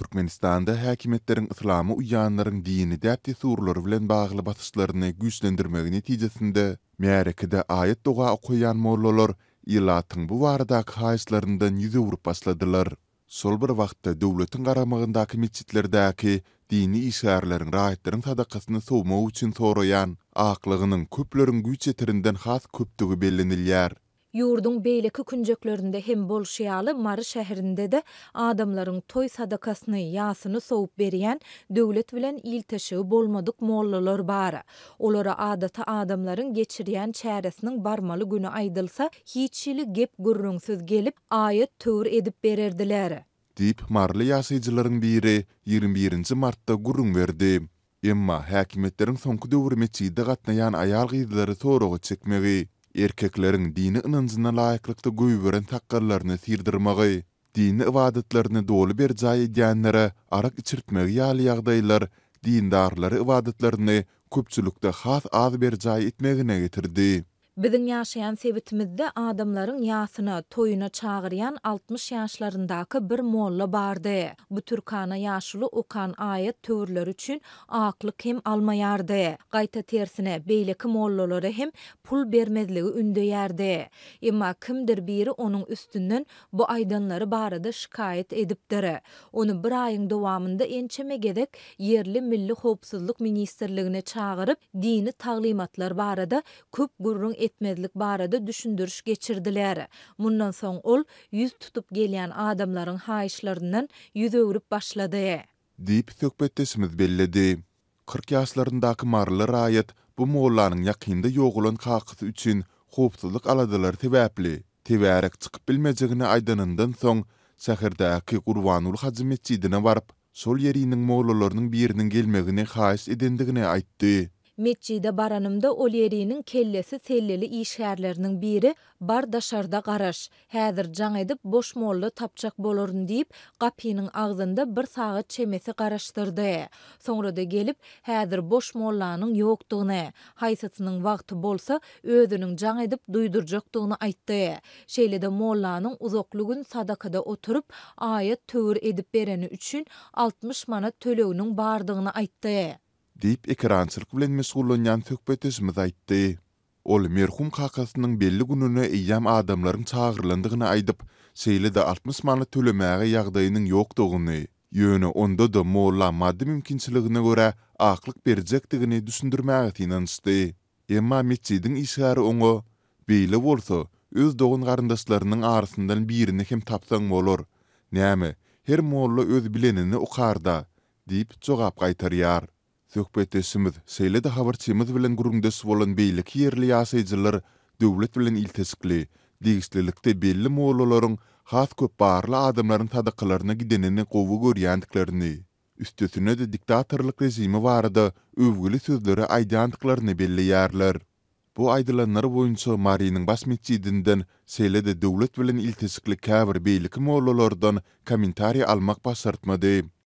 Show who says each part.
Speaker 1: Türkmenistanda häkimiýetleriň yslama uýýanlaryň dini däp-dessurlary bilen bagly basyşlaryny güýçlendirmegi netijesinde, märekede aýat-doga okaýan mollalar ilatyň bu baradaky haýyşlaryndan ýüz öwrüp başladylar. Şol bir wagtda, döwletiň garamagyndaky metjitlerdäki dini işgärleriň raýatlaryň sadakasyny sowmak üçin soraýan aklygynyň köpleriň güýç ýeterinden has köpdügi bellenilýär.
Speaker 2: Ýurduň beýleki künjeklerinde hem bolşy ýaly, Mary şäherinde-de adamlaryň toý sadakasyny, ýasyny sowup berýän döwlet bilen ilteşigi bolmadyk mollalar bar. Olara adaty adamlaryň geçirýän çäresiniň barmaly güni aýdylsa, hiç hili gep-gürrüňsiz gelip, aýat-töwir edip bererdiler.
Speaker 1: Diýip, maryly ýaşaýjylaryň biri 21 nji martda gürrüň berdi. Emma häkimiýetleriň soňky döwür metjide gatnaýan aýal-gyzlary soraga çekmegi, erkekleriň dini ynanjyna laýyklykda goýberen sakgallaryny syrdyrmagy, dini ybadatlaryny doly berjaý edýänlere arak içirtmegi ýaly ýagdaýlar dindarlary ybadatlaryny köpçülikde has az berjaý etmegine getirdi.
Speaker 2: Biziň ýaşaýan sebitimizde adamlaryň ýasyna, toýuna çagyrýan 60 ýaşlaryndaky bir molla bardy. Bu türkana ýaşuly okan aýat-töwirleri üçin aklyk hem almaýardy. Gaýta tersine, beýleki mollalara hem pul bermezligi ündeýärdi. Emma kimdir biri onuň üstünden bu aýdanlary barada şikaýat edipdir. Ony bir aýyň dowamynda ençeme gezek ýerli Milli howpsuzlyk ministrligine çagyryp, dini taglymatlar barada köp gürrüň etmezlik barada düşündiriş geçirdiler. Mundan soň ol ýüz tutup gelýän adamlaryň haýyşlaryndan ýüz öwrüp başlady.
Speaker 1: Diýip, söhbetdeşimiz belledi. 40 ýaşlaryndaky maryly raýat bu mollanyň ýakynda ýogalan kakasy üçin howpsuzlyk aladalary sebäpli, tebärek çykyp bilmejegini aýdanyndan soň, şäherdäki Gurbanguly hajy metjidine baryp, şol ýeriniň mollalarynyň biriniň gelmegini haýyş edendigini aýtdy.
Speaker 2: Metjide baranymda ol ýeriniň kellesi selleli işgärleriniň biri Bar daşarda garaş. Häzir jaň edip boş molla tapjak bolaryn diýip, gapynyň agzynda bir sagat çemesi garaşdyrdy. Soňra-da gelip, häzir boş mollanyň ýokdugyny, haýsysynyň wagty bolsa, özüniň jaň edip duýdurjakdygyny aýtdy. Şeýle-de mollanyň uzakly gün sadakada oturyp, aýat-töwir edip bereni üçin 60 manat töleginiň bardygyny aýtdy.
Speaker 1: Diýip, ekerançylyk bilen meşgullanýan söhbetdeşimiz aýtdy. Ol merhum kakasynyň belli gününe eýýäm adamlaryň çagyrylandygyny aýdyp, şeýle-de 60 manat tölemäge ýagdaýynyň ýokdugyny, ýöne onda-da molla maddy mümkinçiligine görä aklyk berjekdigini düşündirmäge synanyşdy. Emma metjidiň işgäri oňa, Beýle bolsa, öz dogan-garyndaşlarynyň arasyndan birini hem tapsaň bolar. Näme, her molla öz bilenini okar-da! diýip jogap gaýtarýar. Söhbetdeşimiz, şeýle-de habarçymyz bilen gürrüňdeş bolan beýleki ýerli ýaşaýjylar döwlet bilen ilteşikli, degişlilikde belli mollalaryň has köp barly adamlaryň sadakalaryna gidenini gowy görýändiklerini, üstesine-de diktatorlyk režimi barada öwgüli sözleri aýdýandyklaryny belleýärler. Bu aýdylanlar boýunça Marynyň baş metjidinden, şeýle-de döwlet bilen ilteşikli käbir beýleki mollalardan kommentariý almak başartmady.